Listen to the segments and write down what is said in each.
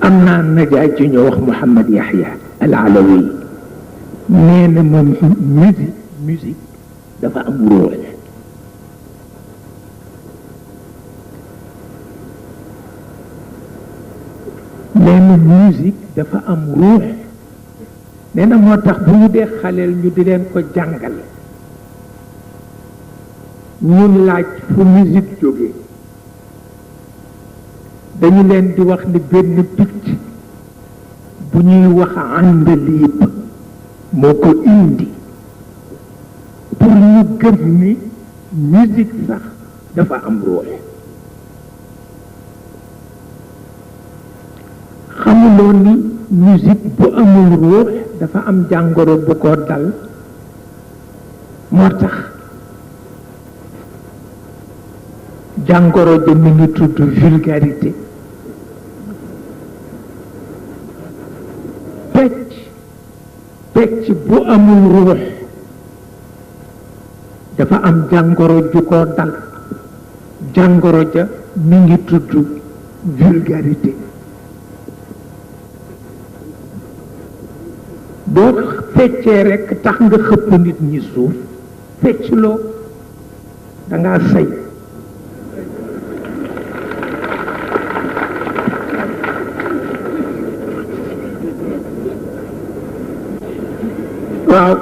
am naa najaay ci ñu wax Mouhamad Yahya al Alawi nee na moom musique dafa am ruux nee na musique dafa am ruux nee na moo tax bu ñu dee xaleel ñu di leen ko jàngal ñun laaj fu musique jógee dañu leen di wax ni benn picc bu ñuy wax àndaliib moo ko indi pour ñu gëm ni musique sax dafa am ruux xamuloo ni musique bu amul ruux dafa am jàngoro bu ko dal moo tax jàngoro ja mi ngi tudd vulgarité pecc bu amul ruux dafa am jàngoro ju ko dal jàngoro ja mi ngi tudd vulgarité boo feccee rekk tax nga xëpp nit ñi suuf fecc loo danga say waaw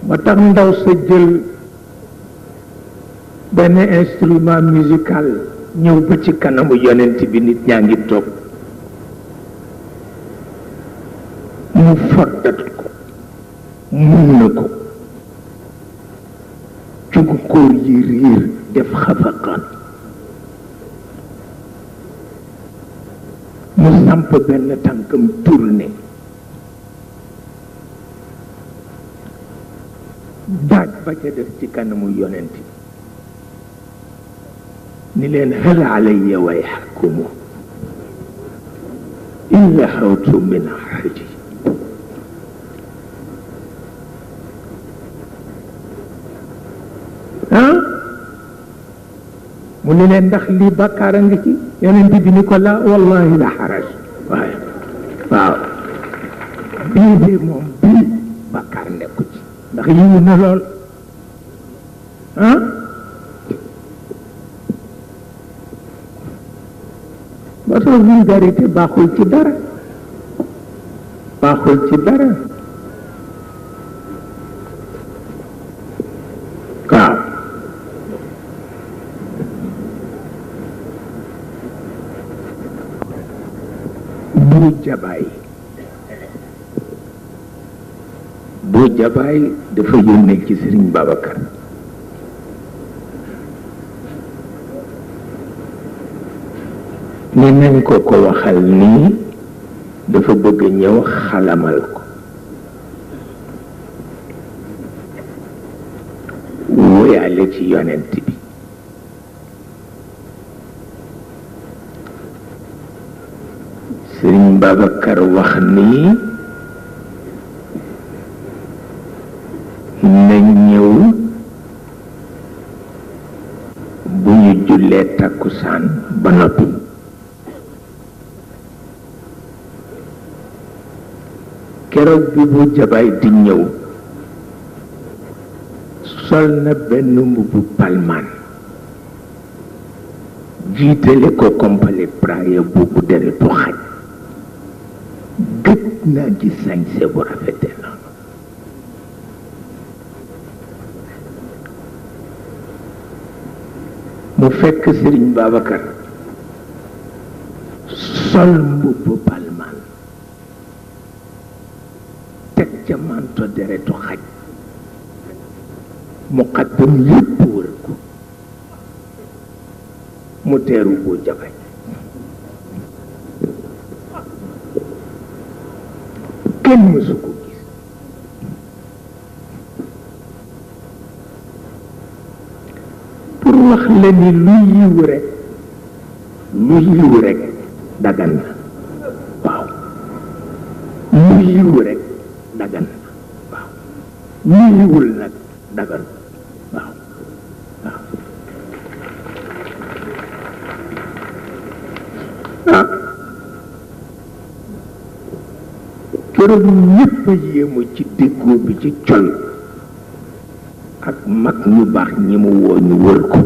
ba tax ndaw sa jël benn instrument musical ñëw ba ci kanamu yonent bi nit ñaa ngi toog mu foddat ko mun na ko jugu kóor yi riir def xafaqaan mu samp benn tànkam tourné daaj ba ca def ci kanamu yonent bi ni leen hal alayya wayhakumu illa hawtu min harji mu ne leen ndax lii bàkkaar a ngi ci yonent bi ni ko la wallahi la xaraj waaye waaw bii de moom bii bàkkaar nekku ci ndax yiwu na lool ba tax vulgarité baaxul ci dara baaxul ci dara waaw bu jabaay dafa yónnee ci Sëriñ Babacar ni nañ ko waxal nii dafa bëgg ñëw xalamal ko wóoyaale ci yonent bi Sëriñ Babacar wax nii na ñëw bu ñu jullee takkusaan ba noppi keroog bi bu jabaay di ñëw sol na benn mbubu palmaan jiitale ko complet praye boobu deretu xaj gëj naa ci sañse bu rafete noonu mu fekk Sëriñ Babacar sol mbubu palmaan teg ca manto deretu xaj muqaddam yépp wër ko mu teeru bu jabay kenn mësu ko gis pour wax la ni lu yiw rek dagan na waaw lu yiw rek dagan na waaw lu yiwul nag dagan waaw waaw keroog ñëpp a yéemu ci déggoo bi ci col ak mag ñu baax ñi mu woo ñu wër ko